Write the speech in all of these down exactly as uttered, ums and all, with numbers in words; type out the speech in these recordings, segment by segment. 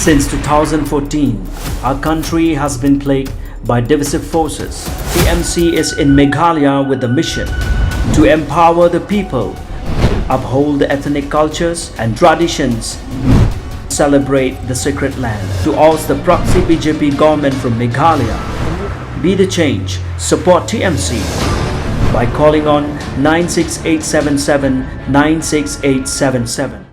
Since two thousand fourteen, our country has been plagued by divisive forces. T M C is in Meghalaya with the mission to empower the people, uphold the ethnic cultures and traditions, celebrate the sacred land. To oust the proxy B J P government from Meghalaya, be the change, support T M C by calling on nine six eight seven seven nine six eight seven seven.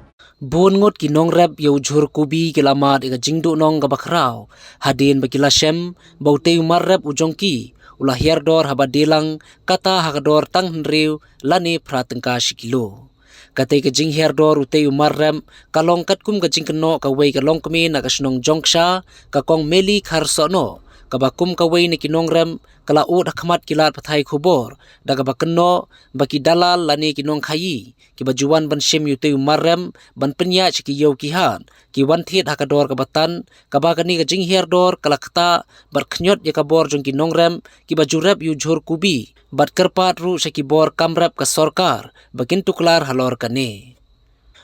Bun ngut ki nongrep ïa u jhur kubi ki la mad ïa ka jingduhnong kaba khraw hadien ba ki la shem ba utei u mar rep u jong ki u la hiar dor haba die lang kata ha ka dor tang hynriew lane phra tyngka shi kilo. Katei ka jinghiar dor utei u mar rep ka long katkum ka jingkynnoh kawei ka longkmie na ka shnong Jongksha, ka Kong Meli Kharsohnoh, kaba kum kawei na ki nongrep ka la ud ha khmat ki lad pathai khubor da kaba kynnoh ba ki dalal lane ki nongkhaïi kiba ju wan ban shim ïa utei u mar rep ban pynïaid sha ki ïew ki hat ki wan thied ha ka dor kaba tan, kaba kane ka jinghiar dor ka la ktah bad khñiot ïa ka bor jong ki nongrep kiba ju rep ïa u jhur kubi bad kyrpad ruh sha ki bor kam rep ka sorkar ba kin tuklar halor kane.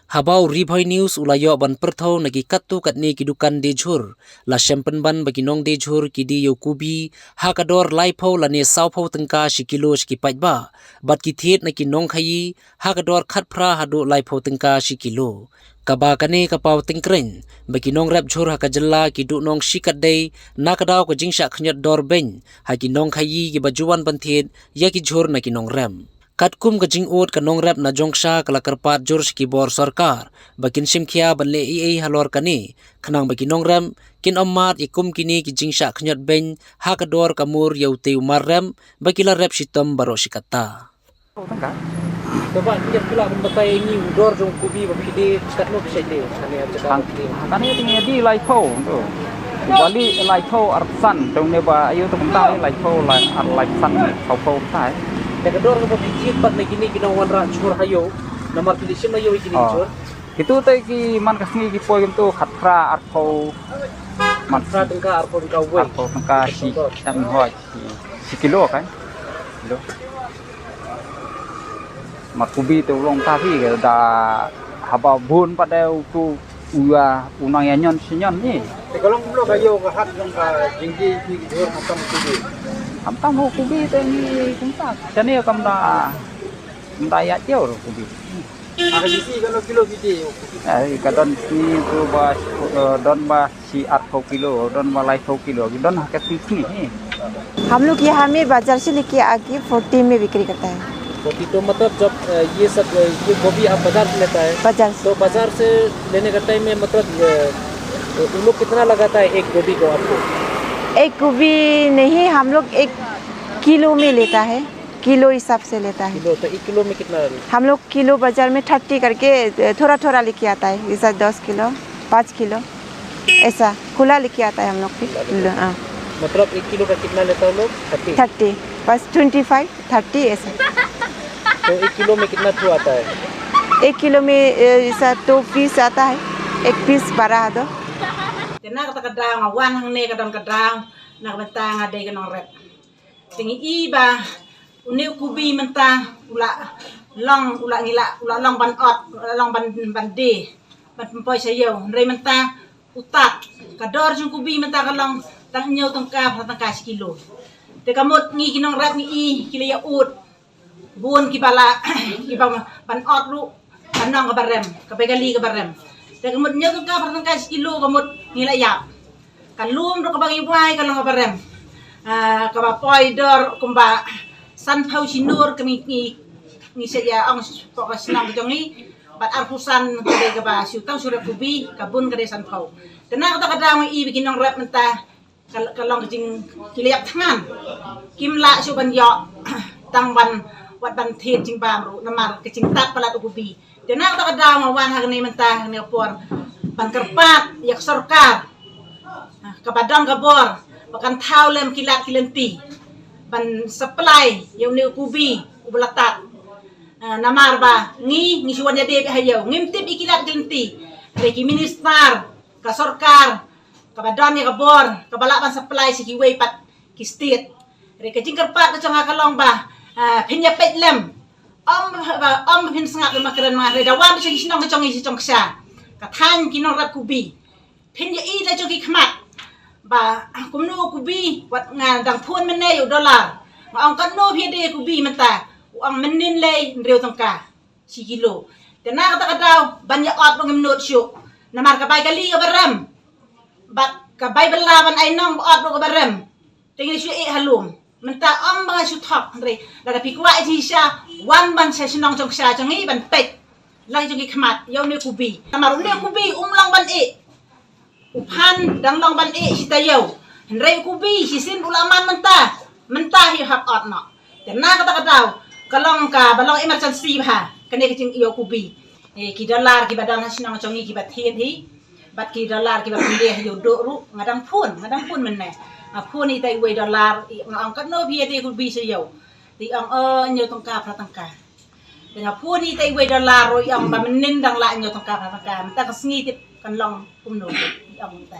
Haba u Ri Bhoi News u la ïoh ban pyrthew na ki katto katne ki dukan die jhur, la shem pynban ba ki nong die jhur ki die ïa u kubi ha ka dor laiphew lane sawphew tyngka shi kilo sha ki paidbah bad ki thied na ki nongkhaïi ha ka dor khatphra haduh laiphew tyngka shi kilo. Kaba kane ka paw tyngkreiñ ba ki nongrep jhur ha ka jylla ki duhnong shikatdei na ka daw ka jingshah khñiot dor beiñ ha ki nongkhaïi kiba ju wan ban thied ïa ki jhur na ki nongrep. Katkum ka jingud ka nongrep na Jongksha ka la kyrpad jur sha ki bor sorkar ba kin shim khia ban leh ei ei halor kane khnang ba ki nongrep kin ym mad ïa kum kine ki jingshah khñiot beiñ ha ka dor ka mur ïa utei u mar rep ba ki la rep shitom baroh shi katta. To ba, ngi khlem batai ngi u dor jong kubi ba phi die katno phi shait die, shane jaka phi die. Kane te ngi die laiphew to. Bali laiphew arphew san to ne ba ayo to kumta laiphew la ar laiphew san sawphew kumta. Te ka dor ba phi die pat na kine ki nongwanrah jhur ha ïew. Namar phi die shim na ïew kine jhur. Kitu te ki man ka sngi ki poi kumtu khatphra arphew. Man phra tyngka arphew tyngka wei. Arphew tyngka shi kan hoi. Shi kilo kan. Kilo. Mat kubi te u long ta phi ka da haba bun pat de utu u ïa u nang ïa ñion shi ñion ni. Te ka long kumno ka ïew ka hat jong ka jingdie phi ki jhur khamtam kubi. Khamtam ho kubi te ngi kumta. Shane kam da, kam da ïa ïew ro kubi. Ha ka jingdie kano kilo phi die ïa u kubi. Ai ka don shi tu ba, eh, don ba shi arphew kilo, don ba laiphew kilo, don ha ka sngi sngi hi. हम लोग यहाँ में बाजार से लेके आके फोर्टी में बिक्री करता है। फोर्टी तो मतलब जब, अ, ये सब, अ, ये गोभी आप बाजार से लेता है? बाजार से। तो बाजार से लेने का टाइम में मतलब, अ, उन लोग कितना लगाता है एक गोभी को आपको? एक गोभी नहीं, हम लोग एक किलो में लेता है, किलो हिसाब से लेता है। किलो, तो एक किलो में कितना? हम लोग किलो बाजार में थर्टी करके, अ, थोड़ा थोड़ा लेके आता है, जैसा दस किलो, पाँच किलो, ऐसा खुला लेके आता है हम लोग भी। खुला लेके। हाँ। मतलब एक किलो का कितना लेता है लोग? थर्टी। थर्टी, बस ट्वेंटी फ़ाइव, थर्टी ऐसा। तो एक किलो में कितना ठो आता है? एक किलो में, अ, ऐसा दो पीस आता है, एक पीस बारह दो। Te na kata ka daw nga wan hangne ka don ka daw na ka bynta nga dei ka nongrep. Te ngi i ba une u kubi mynta u la long, u la ngi la, u la long ban ot, u la long ban, ban die, ban pynpoi sha ïew. Hynrei mynta u tad ka dor jong kubi mynta ka long tang hynñiew tyngka, phra tyngka shi kilo. Te ka mut ngi ki nongrep ngi i ki la ïa ud. Bun kiba la, kiba ban ot ruh ka nong kaba rem, kaba kali kaba rem. Te ka mut hynñiew tyngka, phra tyngka shi kilo ka mut ngi la ïap. Ka lum ruh kaba ngi wai ka long kaba rem. Ah, kaba poi dor kumba sanphew shi nur ka ngi, ngi, ngi shet ïa ong sha ka shnong ka jong ngi. Bad arphew san ka dei kaba shu tang shu rep kubi, ka bun ka dei sanphew. Te na kata ka daw ngi i ba ki nongrep mynta ka, ka long ka jing ki la ïap thngan. Kim lah shuh ban ïoh tang ban, wat ban thied jingbam ruh namar ka jingtad palat u kubi. Te na kata ka daw nga wan hangne mynta hangne ka por ban kyrpad ïa ka sorkar, ah, kaba don ka bor ba kan thaw lem ki lad ki lynti ban supply ïa une u kubi uba la tad. Ah, namar ba ngi, ngi shu wan ïadie beit ha ïew, ngim tip ïa ki lad ki lynti. Hynrei ki minister, ka sorkar kaba don ïa ka bor kaba lah ban supply sha kiwei pat ki state. Hynrei ka jingkyrpad ka jong nga ka long ba, ah, phin ïa peit lem. Ym ba, ym phin sngap lem ma kren ma, hynrei da wan sha ki shnong ka jong ngi sha Jongksha, ka thaiñ ki nongrep kubi, Phin ïohi la jong ki khmat ba kumno u kubi, wat nga dang phone mynne ïa u Dollar. Nga ong katno phi ïadei kubi mynta. U ong mynnin lei hynriew tyngka shi kilo. Te na kata ka daw ban ïa ot ruh ngim nud shuh. Namar ka bai kali kaba rem bad ka bai bylla ban ai nong ba ot ruh kaba rem. Te ngi shu ïeh ha lum. Mynta ym ba nga shu thok hynrei lada phi kwah ïa shisha, wan ban sha shnong jong sha jong ngi ban peit la jong ki khmat ïa une u kubi. Namar une u kubi um long ban ïeh. U phan dang long ban ïeh shi taïew. Hynrei u kubi shisien u la man mynta. Mynta hi hap ot noh. Te na kata ka daw ka long kaba long emergency bha kane ka jingïoh kubi. Eh, ki Dollar kiba don ha shnong jong ngi kiba thied hi bad ki Dollar kiba pynleh ïa u doh ruh, nga dang phone, nga dang phone mynne. Nga phone ïa itai iwei Dollar, nga ong katno phi ïadei kubi sha ïew. Te i ong, o, hynñiew tyngka phra tyngka. Te nga phone ïa itai iwei Dollar ruh, i ong ba mynnin dang lah hynñiew tyngka phra tyngka. Mynta ka sngi tip kan long kumno, i ong mynta.